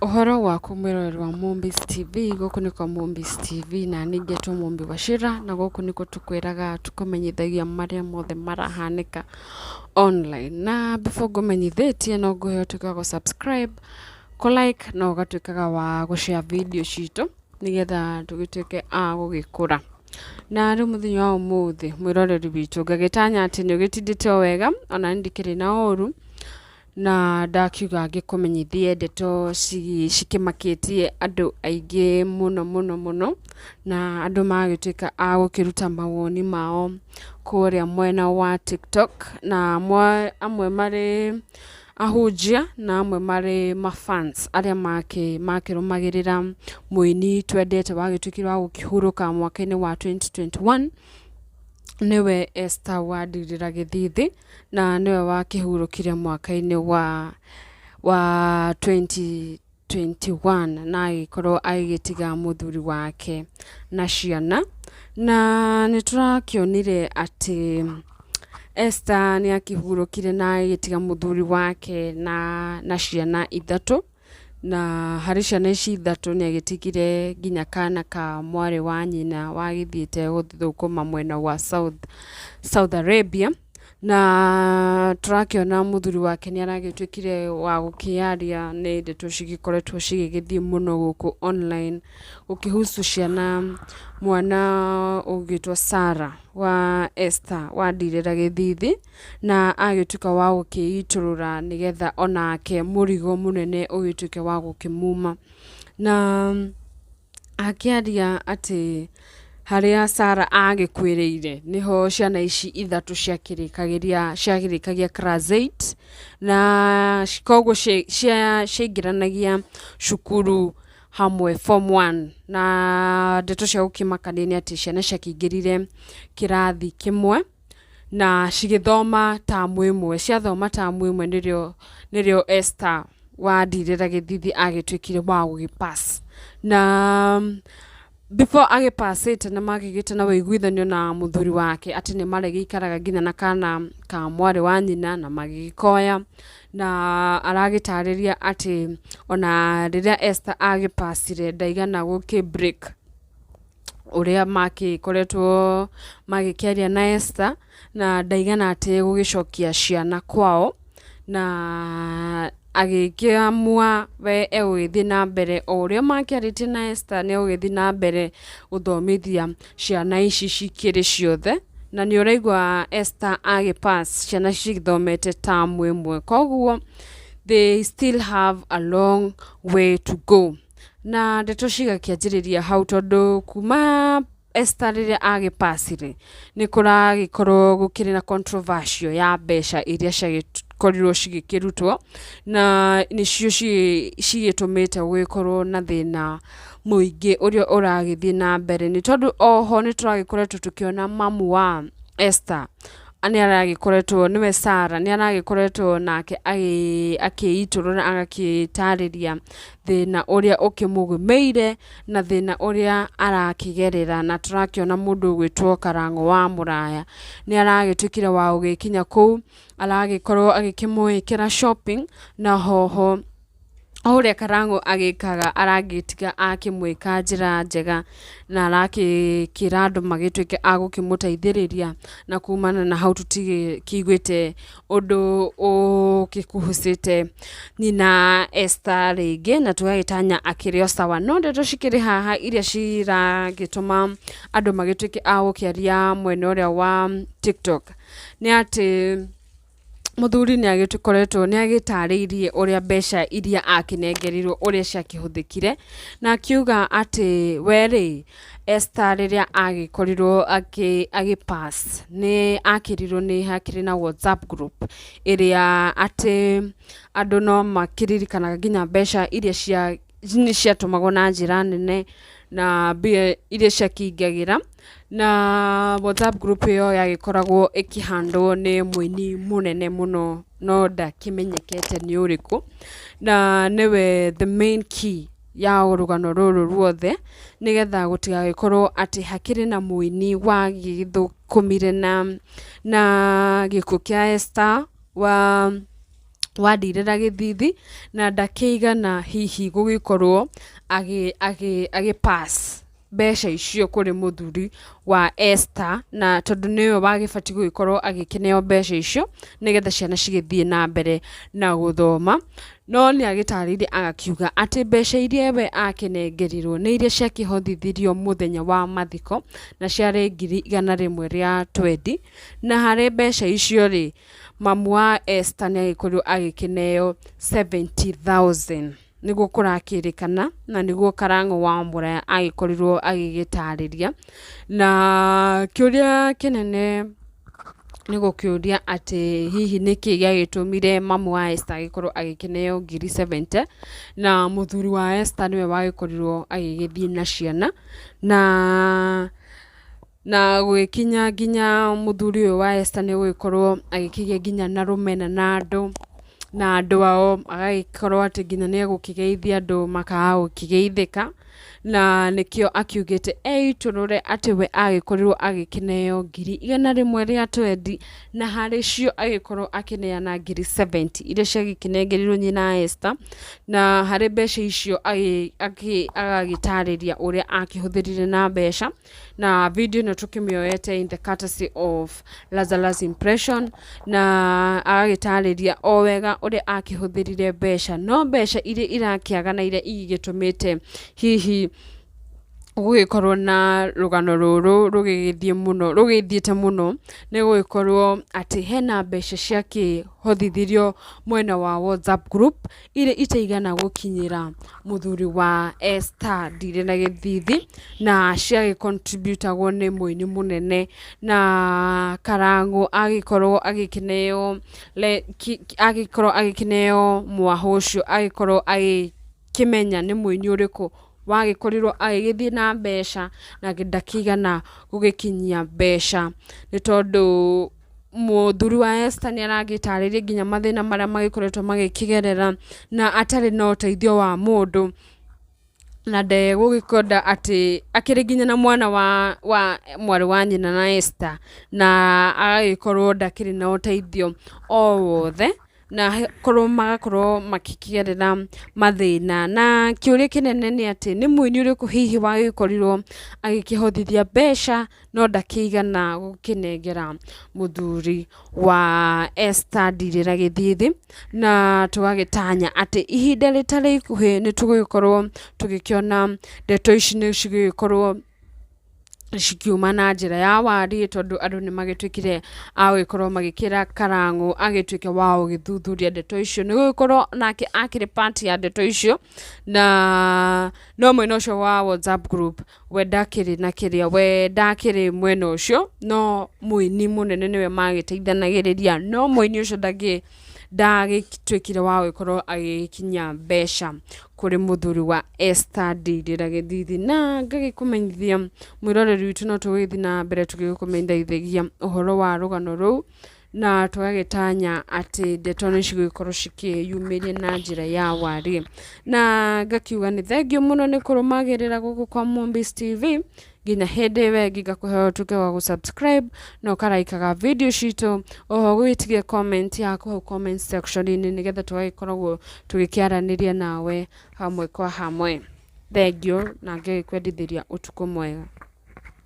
Ũhoro waku mwĩroreri wa Mũmbi's TV, gũkũ nĩ kwa Mũmbi's TV na niĩ ngetwo Mũmbi Wachira, na gũkũ nĩkuo tũkwĩraga tũkũmenyithagia marĩa mothe marahanĩka online. Na before ngũmenyithĩtie no ngũhe ũtuĩke wa gũ subscribe, kũ like na ũgatuĩkaga wa gũ share video citũ, nĩgetha tũgĩtuĩke a gũgĩkũra. Na rĩu mũthenya wa ũmũthĩ mwĩroreri witũ, ngagĩtanya atĩ nĩ ũgĩtindĩte o wega, ona niĩ ndikĩrĩ na ũru, na ndakiuga ngĩkũmenyithie ndeto cikĩmakĩtie andũ aingĩ mũno mũno mũno, na andũ magagĩtuĩka a gũkĩruta mawoni mao kũrĩa mwena wa TikTok, na amwe marĩ ahunjia na amwe marĩ ma fans arĩa makĩrũmagĩrĩra mũini twendete wagĩtuĩkire wa gũkĩhurũka mwaka-inĩ wa 2021, nĩwe Esther Wandirira Gĩthithi, na nĩwe wakĩhurũkire mwaka-inĩ wa 2021 na agĩkorwo agĩgĩtiga mũthuri wake na ciana. Na nĩ tũrakĩonire atĩ Esther nĩ akĩhurũkire na agĩtiga mũthuri wake na ciana ithatũ, na harĩ ciana ici ithatũ nĩ agĩtigire nginya kana ka mwarĩ wa nyina wagĩthiĩte gũthũkũma mwena wa South Arabia. Na tũrakĩona mũthuri wake nĩ aragĩtuĩkire wa gũkĩaria, nĩ ndeto cigĩkoretwo cigĩgĩthiĩ mũno gũkũ online gũkĩhusu ciana, mwana ũgwĩtwo Sarah wa Esther Wandirira Gĩthithi, na agĩtuĩka wa gũkĩitũrũra nĩgetha onake mũrigo mũnene ũgĩtuĩke wa gũkĩmuma. Na akĩaria atĩ harĩa Sarah agĩkuĩrĩire nĩho ciana ici ithatũ ciakĩrĩkagĩria ciakĩrĩkagia class 8, na koguo ciaingĩranagia cukuru hamwe form 1. Na ndeto cia gũkĩmakania nĩ atĩ ciana ciakĩingĩrire kĩrathi kĩmwe na cigĩthoma tamu ĩmwe. Ciathoma tamu ĩmwe nĩrĩo Esther Wandirira Gĩthithi agĩtuĩkire wa gũgĩ pass. Na before agĩpacĩte nĩ magĩgĩte na ũiguithanio na mũthuri wake atĩ nĩ marĩgĩikaraga nginya na kana ka mwarĩ wa nyina, na magĩgĩkoya. Na aragĩtarĩria atĩ ona rĩrĩa Esther agĩpacire ndaigana gũkĩ break ũrĩa makĩkoretwo magĩkĩaria na Esther, na ndaigana atĩ gũgĩcokia ciana kwao, na agĩkĩamua we egũgĩthiĩ na mbere o ũrĩa makĩarĩtie na Esther, nĩ egũgĩthiĩ na mbere gũthomithia ciana ici cikĩrĩ ciothe. Na nĩ ũraigua Esther agĩ pass ciana cithomete tamu ĩmwe, koguo they still have a long way to go. Na ndeto cigakĩanjĩrĩria hau, tondũ kuma Esther rĩrĩa agĩpacire nĩ kũragĩkorwo gũkĩrĩ na controversial ya mbeca iria ciagĩkorirwo cigĩkĩrutwo, na nĩcio cigĩtũmĩte gũgĩkorwo na thĩna mũingĩ ũrĩa ũragĩthiĩ na mbere, nĩ tondũ oho nĩ tũragĩkoretwo tũkĩona mamu wa Esther nĩ aragĩkoretwo, nĩwe Sarah, nĩ aragĩkoretwo nake akĩitũrũra, agakĩtarĩria thĩna ũrĩa ũkĩmũgũmĩire na thĩna ũrĩa arakĩgerera. Na tũrakĩona mũndũ ũgwĩtwo Karang'o wa Mũraya nĩ aragĩtuĩkire wa gũgĩkinya kũu, aragĩkorwo agĩkĩmwĩkĩra shopping, na hoho o ũrĩa Karang'o agĩkaga aragĩtiga akĩmwĩka njĩra njega, na arakĩra andũ magĩtuĩke a gũkĩmũteithĩrĩria. Na kumana na hau tũtigĩkĩiguĩte ũndũ ũkĩkuhucĩte nyina Esther rĩngĩ, na tũgagĩtanya akĩrĩ o sawa. No ndeto cikĩrĩ haha iria ciragĩtũma andũ magĩtuĩke a gũkĩaria mwena ũrĩa wa TikTok nĩ atĩ mũthuri nĩ agĩkoretwo nĩ agĩtarĩirie ũrĩa mbeca iria akĩnengerirwo ũrĩa ciakĩhũthĩkire, na akiuga atĩ we rĩ, Esther rĩrĩa agĩkorirwo agĩ pass nĩ akĩrirwo nĩ hakĩrĩ na WhatsApp group ĩrĩa atĩ andũ no makĩririkanaga nginya mbeca iria cia nĩ ciatũmagwo na njĩra nene na mbia iria ciakĩingagĩra. Na WhatsApp group ĩyo yagĩkoragwo ĩkĩhandwo nĩ mũini mũnene mũno no ndakĩmenyekete nĩ ũrĩkũ, na nĩwe the main key ya rũgano rũrũ ruothe, nĩgetha gũtigagĩkorwo atĩ hakĩrĩ na mũini wagĩthũkũmire na gĩkuũ kĩa Esther wa Wa Ndirĩra Gĩthithi, na ndakĩigana hihi gũgĩkorwo agĩ pass mbeca icio kũrĩ mũthuri wa Esther, na tondũ nĩwe wagĩbatiĩ gũgĩkorwo agĩkĩneo mbeca icio, nĩgetha ciana cigĩthiĩ na mbere na gũthoma. No nĩ agĩtarĩirie agakiuga atĩ mbeca iria we akĩnengerirwo nĩ iria ciakĩhothithirio mũthenya wa mathiko, na ciarĩ 120,000, na harĩ mbeca icio rĩ, Mamu wa Esther nĩ agĩkorirwo agĩkĩneo 70,000 nĩguo kũrakĩrĩkana na nĩguo Karang'o wa Mũraya agĩkorirwo agĩgĩtarĩria. Na kĩũria kĩnene nĩ gũkĩũria atĩ hihi nĩkĩ gĩagĩtũmire mamu wa Esther agĩkorwo agĩkĩneo 70,000 na mũthuri wa Esther nĩwe wagĩkorirwo agĩgĩthiĩ na ciana na gũgĩkinya nginya mũthuri ũyũ wa Esther nĩ gũgĩkorwo agĩkĩgĩa nginya na rũmena na andũ, na andũ ao, agagĩkorwo atĩ nginya nĩ egũkĩgeithia andũ makaga gũkĩgeithĩka, na nĩkĩo akiugĩte eitũrũre atĩ we agĩkorirwo agĩkĩneo 120,000, na harĩ cio agĩkorwo akĩneana 70,000 iria ciagĩkĩnengerirwo nyina Esther, na harĩ mbeca icio agagĩtarĩria ũrĩa akĩhũthĩrire na mbeca. Na video ĩno tũkĩmĩoete in the courtesy of Lazarus Impression, na agagĩtarĩria o wega ũrĩa akĩhũthĩrire mbeca, no mbeca iria irakĩaga na iria igĩgĩtũmĩte hihi gũgĩkorwo na rũgano rũrũ rũgĩgĩthiĩ mũno rũgĩthiĩte mũno, nĩ gũgĩkorwo atĩ hena mbeca ciakĩhothithirio mwena wa WhatsApp group iria itaigana gũkinyĩra mũthuri wa Esther Ndirĩ na Gĩthithi, na ciagĩ contributagwo nĩ mũini mũnene, na Karangũ agĩkorwo agĩkĩneo agĩkorwo agĩkĩneo mwahũ ũcio, agĩkorwo agĩkĩmenya nĩ mũini ũrĩkũ wagĩkorirwo agĩgĩthiĩ na mbeca na ndakĩigana gũgĩkinyia mbeca, nĩ tondũ mũthuri wa Esther nĩ aragĩtarĩria nginya mathĩna marĩa magĩkoretwo magĩkĩgerera na atarĩ na ũteithio wa mũndũ, na ndegũgĩkwenda atĩ akĩrĩ nginya na mwana wa mwarĩ wa nyina na Esther, na agagĩkorwo ndakĩrĩ na ũteithio o wothe, na korwo magakorwo makĩgerera mathĩna. Na kĩũria kĩnene nĩ atĩ nĩ mũini ũrĩkũ hihi wagĩkorirwo agĩkĩhothithia mbeca no ndakĩigana gũkĩnengera mũthuri wa Esther Ndirĩra Gĩthithi, na tũgagĩtanya atĩ ihinda rĩtarĩ ikuhĩ nĩ tũgũgĩkorwo tũgĩkĩona ndeto ici nĩ cigũgĩkorwo cikiuma na njĩra ya wariĩ, tondũ andũ nĩ magĩtuĩkire a gũgĩkorwo magĩkĩra Karang'ũ agĩtuĩke wa gũgĩthuthuria ndeto icio, nĩ gũgĩkorwo nake akĩrĩ part ya ndeto icio, na no mwena ũcio wa WhatsApp group we ndakĩrĩ na kĩrĩa, we ndakĩrĩ mwena ũcio, no mũini mũnene nĩwe magĩteithanagĩrĩria, no mũini ũcio ndagĩtuĩkire wa gũgĩkorwo agĩkinyia mbeca kũrĩ mũthuri wa Esther Ndirĩra Gĩthithi. Na ngagĩkũmenyithia mwĩroreri witũ, no tũgũgĩthiĩ na mbere tũgĩgũkũmenyithagia ũhoro wa rũgano rũu, na tũgagĩtanya atĩ ndeto nĩ cigũgĩkorwo cikĩyumĩria na njĩra ya wariĩ. Na ngakiuga nĩ thengiũ mũno nĩ kũrũmagĩrĩra gũkũ kwa Mombis TV nginya hĩndĩ ĩyo ĩngĩ, ngakũhe ũtuĩke wa gũ-subscribe na ũkaraikaga video citũ, oho ũgĩtige comment yaku hau comment section-inĩ, nĩgetha tũgagĩkoragwo tũgĩkĩaranĩria nawe hamwe kwa hamwe. Thengiũ na ngagĩkwendithĩria ũtukũ mwega.